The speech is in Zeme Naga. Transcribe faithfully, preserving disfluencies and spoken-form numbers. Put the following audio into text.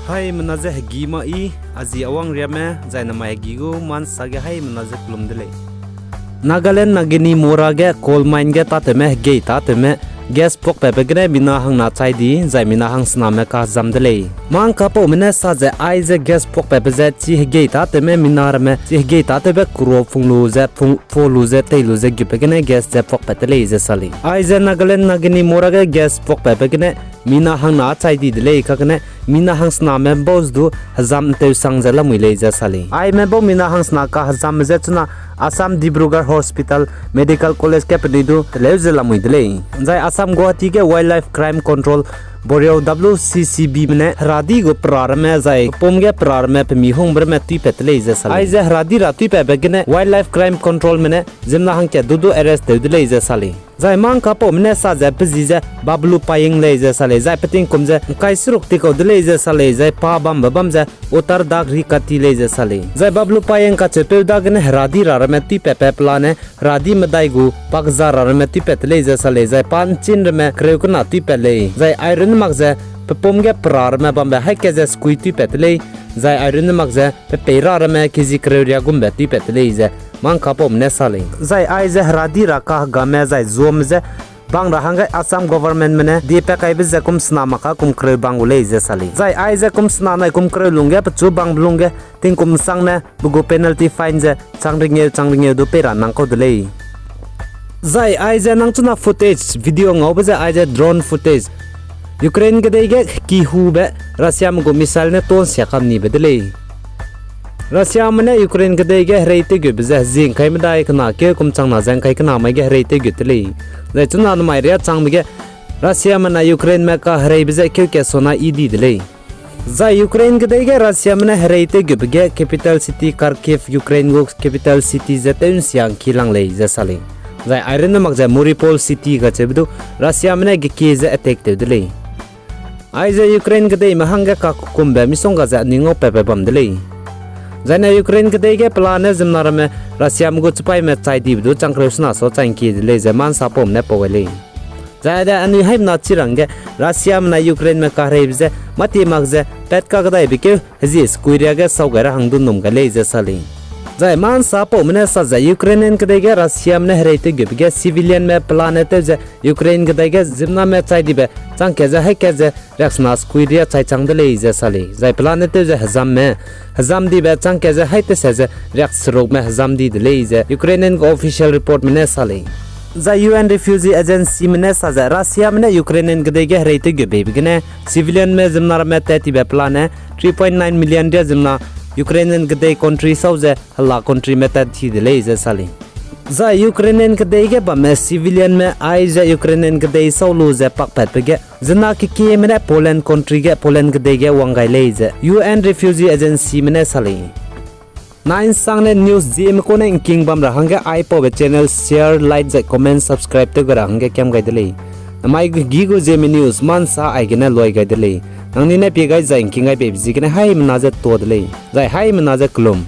Haimena ze hegi ma i, a zi Awangriame, zai namai hegi gu ma nsa ge haimena ze kelum de lei. Nagaland Nagini Mora ge coal mine ge tâtewme hegei tâtewme gas puakpatbe gene mina hangna chai di, zai mina hangsename kahezam de lei. Mâ ngkapaume ne sa ze aize gas puakpatbe ze chi hegei tâtewme mina ramme, chi hegei tâtewbe kuro pung lu ze, pung, pung lu ze, tei lu ze gutbe gene gas ze puakpat de lei ze sa lei. Aize Nagaland Nagini Mora ge gas puakpatbe gene mina hangna chai di de lei, kagene mina hangsename bau ze du hezam nteusang ze lamui lei ze sa lei. Aime bau mina hangsena kahezamme ze chuna Assam Dibrugarh Hospital Medical College ge penui du teleu ze lamui de lei. Zai Assam Guwahati ge Wildlife Crime Control Bureau, W C C B me ne heradi gu pera ramme zai pum ge pera ramme pemi hungbe ramme tuipat de lei ze sa lei. Aize heradi ra tuipatbe gene Wildlife Crime Control me ne ziemmena hangkat du du arrest tew de lei ze sa lei. Zai mâ ngkapaume ne sa ze pe zi ze Bablu Payeng lei ze sa lei, zai pe tingkum ze ngkai seruk tikau de lei ze sa lei, zai pa bambe bam ze Uttar Dagri Kati lei ze sa lei. Zai Bablu Payeng kacheupeu dagene heradi ra ramme tuipatbe pelane heradi medai gu pakza ra ramme tuipat de lei ze sa lei, zai pa nchin ramme kereu kena tuipat lei, zai airunne mak ze pe pum ge pera ramme bambe haî kat ze sekui tuipat de lei, zai airunne mak ze pe pei ra ramme kezi kereu riagumbe tuipat de lei ze mâ ngkapaume ne sa lei. Zai aize heradi ra kahegame zai zuame ze bang ra hangge Assam government me ne diepat kaibe ze kum sena mak ka kum kereu bang gu lei ze sa lei. Zai aize kum sena nai kum kereu lungge pechu bangbe lungge tingkum sangme pe gu penalty fine ze chang rengeu chang rengeu du pei ra nang kau de lei. Zai aize nang chuna footage, video ngaube ze aize drone footage. Ukraine kedei ge kihube Russiame gu missile ne ton sia kam nibe de lei. Russiame ne Ukraine kedei ge herei tewgutbe ze hezing kai medai kena keu kum changna ze ngkai kena mai ge herei tewgut de lei. Zai chuna namai riâ changbe ge Russiame na Ukraineme kahereibe ze keu kasona i di de lei. Zai Ukraine kedei ge Russiame ne herei tewgutbe ge capital city Kharkiv, Ukraine gu capital city ze tew nsia ngki lang lei ze sa lei. Zai airunne mak ze Mariupol city kacheube du Russiame ne gekie ze attack tew de lei. Aize Ukraine kedeime hangge kakukumbe misongga ze anui ngaupatbe bam de lei. Zaine Ukraine kedei ge pelane ziemmena ramme Russiame gu chipaîme chai dibe du chang kereu sena sa chai ngki de lei ze mâ nsapaume ne pau gai lei. Zai de anui haimena chi rangge Russiame na Ukraineme kahereibe ze mâtie mak ze pat kakdaibe keu hezie sekui riage sau gai ra hang du num gai lei ze sa lei. Zai mâ nsapaume ne sa ze Ukrainian kedei ge Russiame ne herei tewgutbe ge civilianme pelane tew ze Ukraine kedei ge ziemmename chai dibe chang kat ze haî kat ze riaksena sekui ria chai chang de lei ze sa lei. Zai pelane tew ze hezamme, hezam dibe chang kat ze haî tese ze riakserukme hezam di de lei ze Ukrainian gu official reportme ne sa lei. Zai U N Refugee Agencyme ne sa ze Russiame ne Ukrainian kedei ge herei tewgutbeibe gene civilianme ziemmena ramme tat tibe pelane three point nine million ria ziemmena Ukrainian kedei country sau ze hela countryme tat ti de lei ze sa lei. Zai Ukrainian kedei ge bamme civilianme aize Ukrainian kedei sau lu ze pakpatbe ge zena kekieme ne Poland country ge Poland kedei ge wang gai lei ze U N Refugee Agencyme ne sa lei. Nai nsangne news zieme kune ngking bam ra hangge aipaube channel share, like zai comment, subscribe tew gai ra hangge kiam gai de lei. Namai gu gi gu zieme news mâ nsa aigene luai gai de lei. Nangnui ne pie gai zai ngking gai beibe ziegene haimena ze tuâ de lei. Zai haimena ze kelum.